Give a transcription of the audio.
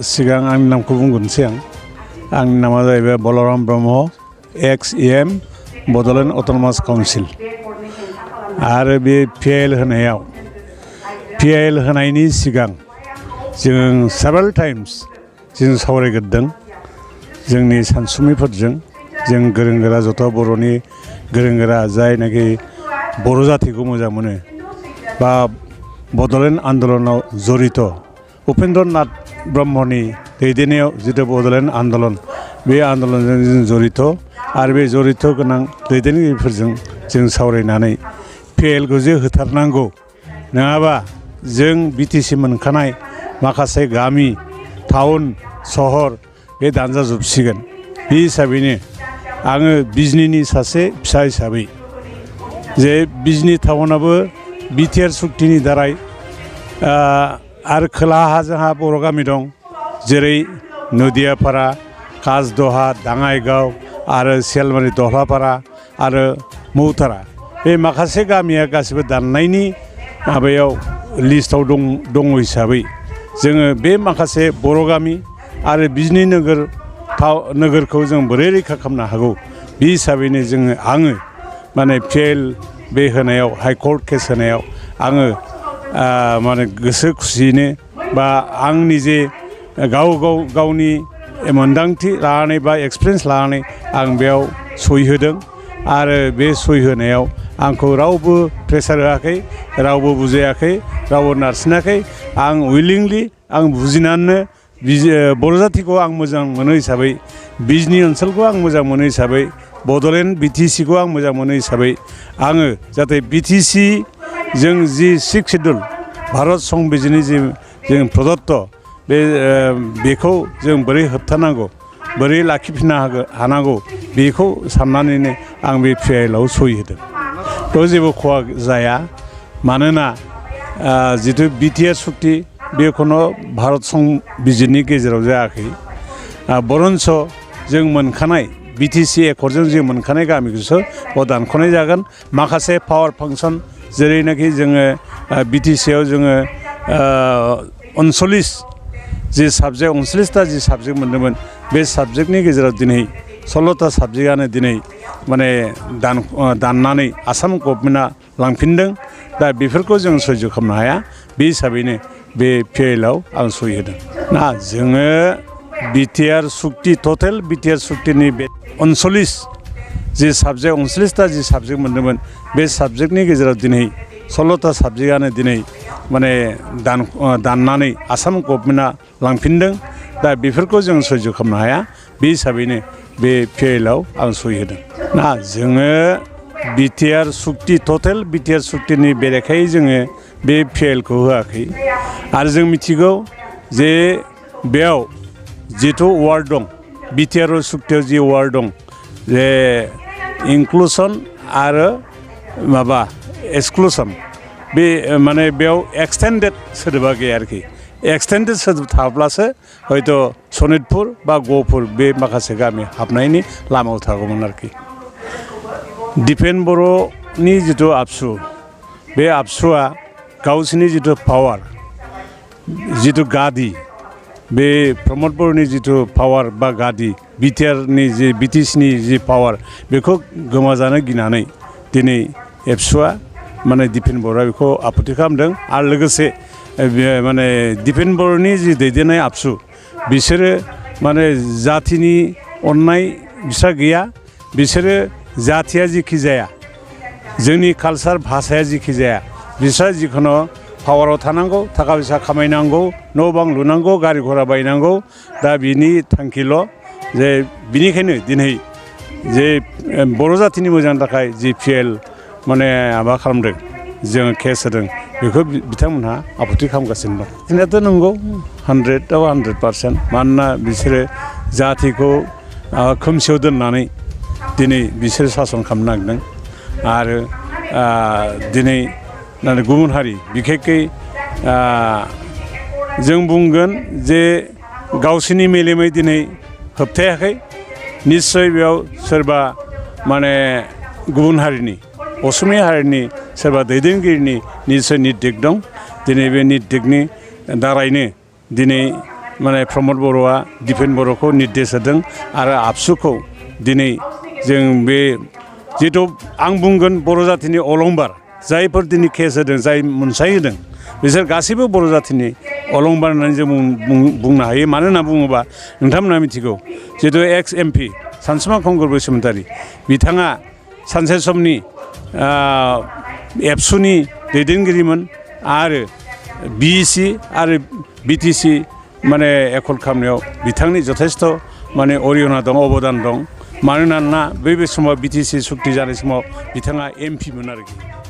सिगां आंनि नामखौ बुंग्रोनोसै आंनि नामा जाहैबाय बलराम ब्रह्म एक्स-एम बड'लेण्ड अट'नमास काउन्सिल आरो बे पिएल होनायनि सिगां जों सेभारेल टाइम्स जों सावरायग्रोदों जोंनि सानसुमैफोरजों जों गोरों गोरा जथा बर'नि गोरों गोरा जायनाखि बर' जातिखौ मोजां मोनो बा बड'लेण्ड आन्दलनाव जड़ित उपेन्द्र नाथ ब्रह्मनि दैदेननायाव जितु बड'लेण्ड आन्दलन बे आन्दलनजों जों जड़ित आरो बे जड़ित गोनां दैदेनगिरिफोरजों जों सावरायनानै पिएलखौ जे होथारनांगौ नङाबा जों बिटिसि मोनखानाय माखासे गामि टाउन सहर बे दानजाजोबसिगोन बे हिसाबैनो आङो बिजनीनि सासे फिसा हिसाबै जे बिजनी टाउनाबो बिटिआर सुक्तिनि दाराय आरो खोलाहा जोंहा बर' गामि दं जेरै नदियापारा काजदहा दाङाइगाव आरो सियालमारि दहलापारा आरो मौतारा बे माखासे गामिया गासिबो दाननायनि माबायाव लिस्टआव दङ हिसाबै जोङो बे माखासे बर' गामि आरो बिजनी नोगोरखौ जों बोरै रैखा खालामनो हागौ बे हिसाबैनो आङो माने पिएल बे होनायाव हाइकर्ट केस होनायाव आङो माने गोसो खुसियैनो बा आंनि जे गावनि मोन्दांथि लानानै बा एक्सपिरियेन्स लानानै आं बेयाव सहि होदों आरो बे सहि होनायाव आंखौ रावबो प्रेसार होआखै रावबो बुजायाखै रावबो नारसिनाखै आं उइलिंलि आं बुजिनानैनो बर' जातिखौ आं मोजां मोनो हिसाबै बिजनी ओनसोलखौ आं मोजां मोनो हिसाबै बड'लेण्ड बिटिसिखौ आं मोजां मोनो हिसाबै आङो जाहाथे बिटिसि जों जि 6 शिड्युल भारत संबिजिरनि जि जों प्रदत्त बेखौ जों बोरै होबथानांगौ बोरै लाखिफिननो हानांगौ बेखौ साननानैनो आं बे पिएलआव सहि होदों थ' जेबो खहा जाया मानोना जिथु बिटिआर सुक्ति बे खुनु भारत संबिजिरनि गेजेराव जायाखै बरन्स जों मोनखानाय बिटिसि एकर्डजों जों मोनखानाय गामिखौसो दानख'नाय जागोन माखासे पावार फांसन जेरैनाखि जोङो बिटिसिआव जोङो 39टा जि साबजेक्ट मोन्दोंमोन बे साबजेक्टनि गेजेराव दिनै 16टा साबजेक्टआनो दिनै माने दाननानै आसाम गभर्नमेन्टआ लांफिनदों दा बेफोरखौ जों सैज' खालामनो हाया बे हिसाबैनो बे पिएलआव आं सहि होदों ना जोङो बिटिआर सुक्ति टटेल बिटिआर सुक्तिनि बे 39टा जि साबजेक्ट मोन्दोंमोन बे साबजेक्टनि गेजेराव दिनै 16टा साबजेक्टआनो दिनै माने दाननानै आसाम गभर्नमेन्टआ लांफिनदों दा बेफोरखौ जों सैज' खालामनो हाया बे हिसाबैनो बे पिएलआव आं सहि होदों ना जोङो बिटिआर सुक्ति टटेल बिटिआर सुक्तिनि बेरेखायै जोङो बे पिएलखौ होआखै आरो जों मिथिगौ जे बेयाव जिथु वार्ड दं बिटिआर सुक्तियाव जि वार्ड दं जे इनक्लुसन आरो माबा एक्सक्लुसन बे माने बेयाव एक्सटेन्डेड सोदोबा गैया आरोखि एक्सटेन्डेड सोदोब थाब्लासो हयथ' सनितपुर बा गहपुर बे माखासे गामि हाबनायनि लामायाव थागौमोन आरोखि दिपेन बर'नि जिथु आबसु बे आबसुआ गावसिनि जिथु पावार जिथु गादि बे प्रमद बर'नि जिथु पावार बा गादि बिटिआरनि जि बिटिसिनि जि पावार बेखौ गोमाजानो गिनानै दिनै एबसुआ माने दिपेन बर'आ बेखौ आपत्ति खालामदों आरो लोगोसे माने दिपेन बर'नि जि दैदेननाय आबसु बिसोरो माने जातिनि अननाय बिस्रा गैया बिसोरो जातिया जिखि जाया जोंनि कालसार भाषाया जिखि जाया बिस्रा जिखुनु पावाराव थानांगौ थाखा फैसा खामायनांगौ न' बां लुनांगौ गारि घरा बायनांगौ दा बिनि थांखिल' जे बिनिखायनो दिनै जे बर' जातिनि मोजांनि थाखाय जि पिएल माने माबा खालामदों जोङो केस होदों बेखौ बिथांमोनहा आपत्ति खालामगासिनो दं जोंनियाथ' नंगौ 100% मानोना बिसोरो जातिखौ खोमसियाव दोननानै दिनै बिसोरो सासन खालामनो नागिरदों आरो दिनै गुबुन हारि बिखेखै जों बुंगोन जे गावसिनि मेलेमै दिनै होबथायाखै निस्सय बेयाव सोरबा माने गुबुन हारिनि असमिया हारिनि सोरबा दैदेनगिरिनि निस्सय निर्देग दं दिनै बे निर्देगनि दारैनो दिनै माने प्रमद बर'आ दिपेन बर'खौ निर्देश होदों आरो आबसुखौ दिनै जों बे जिहेथु आं बुंगोन बर' जाथिनि अलंबार जायफोर दिनै केस होदों जाय मोनसाय होदों बिसोर गासैबो बर' जाथिनि अलंबार होननानै जों बुंनो हायो मानो होनना बुङोबा नोंथांमोना मिथिगौ जिहेतु एक्स MP सानसुमा खुंगुर बसुमतारी बिथाङा सानसे समनि एबसुनि दैदेनगिरिमोन आरो BEC आरो BTC माने एकर्ड खालामनायाव बिथांनि जथेस्थ' माने अरिहना दं अबदान दं मानोना बै समाव BTC सुक्ति जानाय समाव बिथाङा MP मोन आरोखि